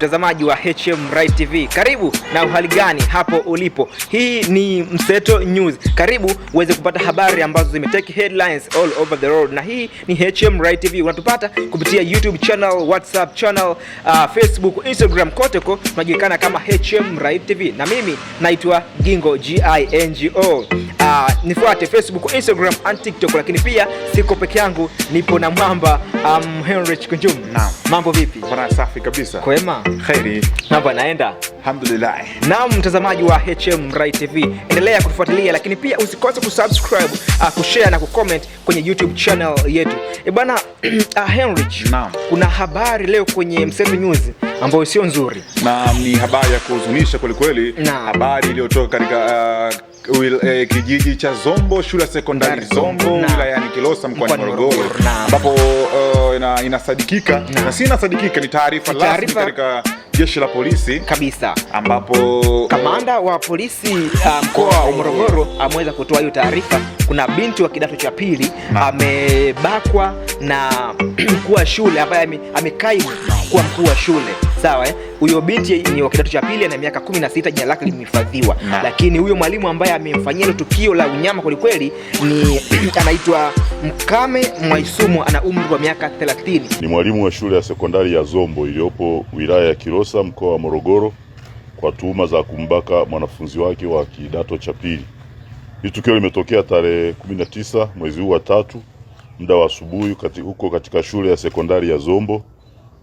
Mtazamaji wa HM Right TV, karibu na uhali gani hapo ulipo? Hii ni Mseto News. Karibu uweze kupata habari ambazo zimetake headlines all over the world, na hii ni HM Right TV. Unatupata kupitia YouTube channel, WhatsApp channel, Facebook, Instagram, kote ko tunajulikana kama HM Right TV, na mimi naitwa Gingo Gingo. Nifuate Facebook, Instagram and TikTok, lakini pia siko peke yangu, nipo na mwamba Henrich Kunjum. Naam. Mambo vipi? Bwana, safi kabisa. Kwema? Kheri. Mambo yanaenda? Alhamdulillah. Naam, mtazamaji wa HM Right TV, endelea kutufuatilia, lakini pia usikose kusubscribe, kushare na kucomment kwenye YouTube channel yetu. E bwana Henrich, Naam. kuna habari leo kwenye Mseto News ambayo sio nzuri. Na ni habari ya kuhuzunisha kwelikweli, Naam. habari iliyotoka katika kijiji cha Zombo, shule ya sekondari Zombo, Naam. wilayani Kilosa, mkoani Mkoani Morogoro, Morogoro, naam. ambapo inasadikika Naam. na si inasadikika, ni taarifa Ni rasmi taarifa katika jeshi la polisi kabisa. ambapo Kamanda wa polisi mkoa wa Morogoro ameweza kutoa hiyo taarifa. Kuna binti wa kidato cha pili amebakwa na mkuu wa shule ambaye amekaimu kuwa mkuu wa shule, sawa eh? Huyo binti ni wa kidato cha pili, ana miaka 16, jina lake limehifadhiwa, lakini huyo mwalimu ambaye amemfanyia hilo tukio la unyama kwelikweli ni anaitwa Mkame Mwaisumu, ana umri wa miaka 30. Ni mwalimu wa shule ya sekondari ya Zombo iliyopo wilaya ya Kilosa mkoa wa Morogoro kwa tuhuma za kumbaka mwanafunzi wake wa kidato cha pili. Hili tukio limetokea tarehe 19 mwezi huu wa tatu muda wa asubuhi huko katika shule ya sekondari ya Zombo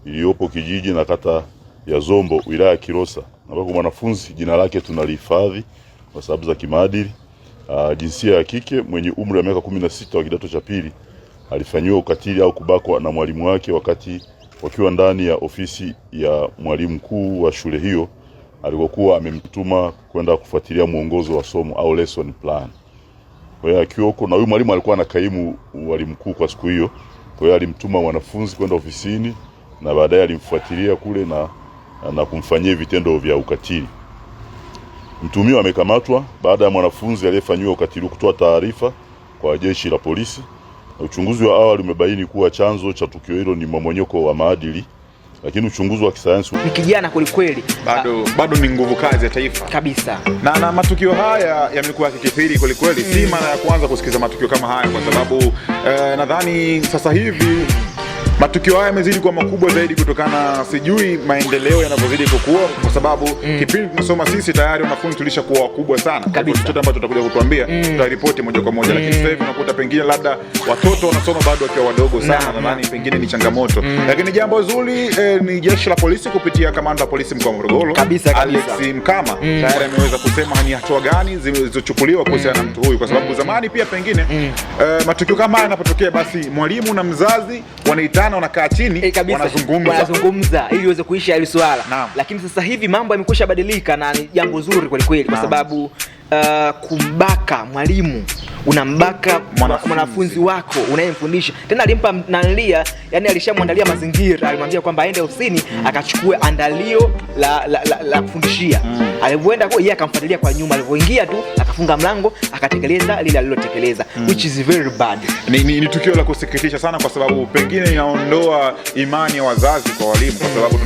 iliyopo kijiji na kata ya Zombo wilaya ya Kilosa, ambako mwanafunzi jina lake tunalihifadhi kwa sababu za kimaadili, jinsia ya kike, mwenye umri wa miaka 16 wa kidato cha pili alifanyiwa ukatili au kubakwa na mwalimu wake wakati wakiwa ndani ya ofisi ya mwalimu mkuu wa shule hiyo alikokuwa amemtuma kwenda kufuatilia mwongozo wa somo au lesson plan. Kwa hiyo akiwa huko na huyu mwalimu alikuwa anakaimu mwalimu mkuu kwa siku hiyo. Kwa hiyo alimtuma mwanafunzi kwenda ofisini na baadaye alimfuatilia kule na kumfanyia vitendo vya ukatili. Mtuhumiwa amekamatwa baada ya mwanafunzi aliyefanyiwa ukatili kutoa taarifa kwa jeshi la polisi. Na uchunguzi wa awali umebaini kuwa chanzo cha tukio hilo ni mmomonyoko wa maadili, lakini uchunguzi wa kisayansi Ni kijana kwelikweli. Bado ni nguvu kazi ya taifa kabisa. Na matukio haya yamekuwa yakikithiri kwelikweli. Si mara ya kwanza kusikiza matukio kama haya, kwa sababu nadhani sasa hivi matukio haya yamezidi kuwa makubwa zaidi kutokana, sijui maendeleo yanavyozidi kukua, kwa sababu kipindi tunasoma sisi tayari wanafunzi tulishakuwa wakubwa sana. Kwa hivyo chochote ambacho tutakuja kutuambia tutaripoti moja kwa moja, lakini sasa hivi unakuta pengine labda watoto wanasoma bado wakiwa wadogo sana, nadhani pengine ni changamoto, lakini jambo zuri ni jeshi la polisi kupitia kamanda wa polisi mkoa wa Morogoro Kabisa, kabisa. Alex Mkama tayari ameweza kusema ni hatua gani zilizochukuliwa kuhusiana na mtu huyu, kwa sababu zamani pia pengine matukio kama haya yanapotokea, basi mwalimu na mzazi wanaitana, wanakaa chini, Kabisa. wanazungumza. Wanazungumza ili iweze kuisha hili swala. Naam. Lakini sasa hivi mambo yamekwisha badilika na ni jambo zuri kweli kweli, kwa sababu kumbaka mwalimu, unambaka Mwanafunzi. mwanafunzi wako unayemfundisha. Tena alimpa nanlia, yani alishamwandalia mazingira, alimwambia kwamba aende ofisini akachukue andalio la kufundishia. Alivyoenda kwa yeye akamfuatilia kwa nyuma, alivyoingia tu akafunga mlango akatekeleza lile alilotekeleza, which is very bad. Ni tukio la kusikitisha sana, kwa sababu pengine inaondoa imani ya wazazi kwa walimu, kwa sababu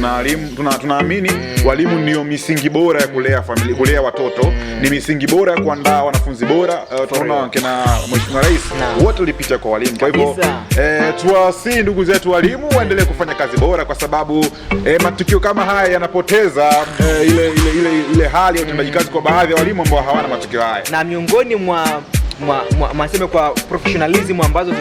tunaamini walimu ndio misingi bora ya kulea familia, kulea watoto, ni misingi bora ya kuandaa wanafunzi bora. Tunaona kina Mheshimiwa Rais wote walipita kwa walimu. Kwa hivyo tuwasihi ndugu zetu walimu waendelee kufanya kazi bora, kwa sababu matukio kama haya yanapoteza ile hali ya utendaji kazi kwa baadhi ya walimu ambao hawana matukio haya. Na miongoni mwa sema kwa professionalism ambazo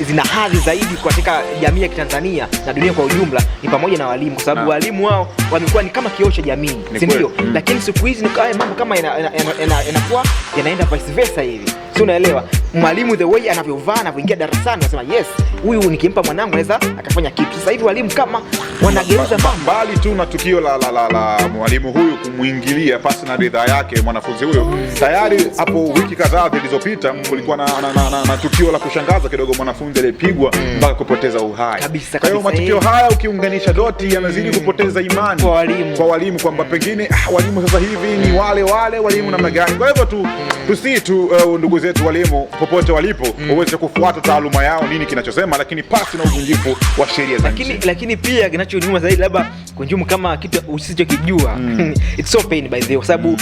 zina hadhi zaidi katika jamii ya Kitanzania na dunia kwa ujumla ni pamoja na walimu, kwa sababu walimu wao wamekuwa ni kama kioo cha jamii, si ndio? Lakini siku hizi ni mambo kama yanakuwa yanaenda vice versa hivi, si unaelewa? Mwalimu the way anavyovaa, anavyoingia darasani, anasema yes, huyu nikimpa mwanangu anaweza akafanya kitu. Sasa hivi walimu kama wanageuza mambo. Mbali tu na tukio la mwalimu huyu kumwingilia pasi na ridhaa yake mwanafunzi huyo, tayari hapo wiki kadhaa zilizopita kulikuwa na tukio tukio la kushangaza kidogo, mwanafunzi aliyepigwa mpaka kupoteza uhai. Kabisa, Kwa hiyo kabisa, matukio eh. haya ukiunganisha doti yanazidi kupoteza imani Kwa walimu. kwa walimu kwamba pengine walimu sasa hivi ni wale wale walimu namna gani. Kwa hivyo tu tusii tu ndugu zetu walimu popote walipo waweze kufuata taaluma yao nini kinachosema, lakini pasi na uvunjifu wa sheria za Lakini nchi. lakini pia kinachoniuma zaidi labda kunjumu kama kitu usichokijua, it's so pain by the way, kwa sababu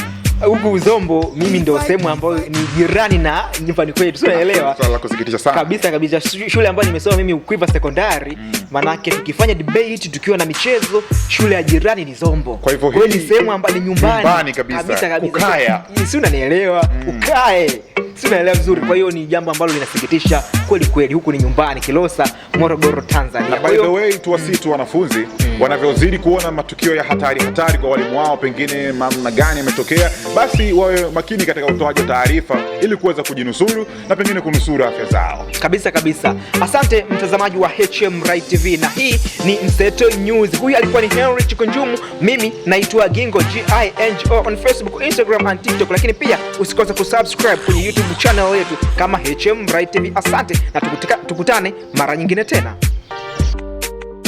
huku Zombo mimi ndo sehemu ambayo ni jirani na nyumbani kwetu, si unaelewa? Swala la kusikitisha sana. Kabisa kabisa, shule ambayo nimesoma mimi Ukwiva Sekondari, manake tukifanya debate, tukiwa na michezo, shule ya jirani ni Zombo. Kwa hivyo ni hii sehemu ambayo ni nyumbani, nyumbani kabisa. Kabisa, kabisa. Kukaya. Si unanielewa? Ukae, si unaelewa vizuri? Kwa hiyo ni jambo ambalo linasikitisha kweli kweli. Huku ni nyumbani Kilosa, Morogoro, Tanzania. Na Kwa by the hiyo way tuwasii tu wanafunzi wanavyozidi kuona matukio ya hatari hatari kwa walimu wao, pengine namna gani yametokea, basi wawe makini katika utoaji wa taarifa ili kuweza kujinusuru na pengine kunusuru afya zao. Kabisa kabisa. Asante mtazamaji wa HM Right TV, na hii ni Mseto News. Huyu alikuwa ni Henry Chikunjumu, mimi naitwa Gingo Gingo on Facebook, Instagram and TikTok, lakini pia usikose kusubscribe kwenye YouTube channel yetu kama HM Right TV. Asante na tukutane mara nyingine tena.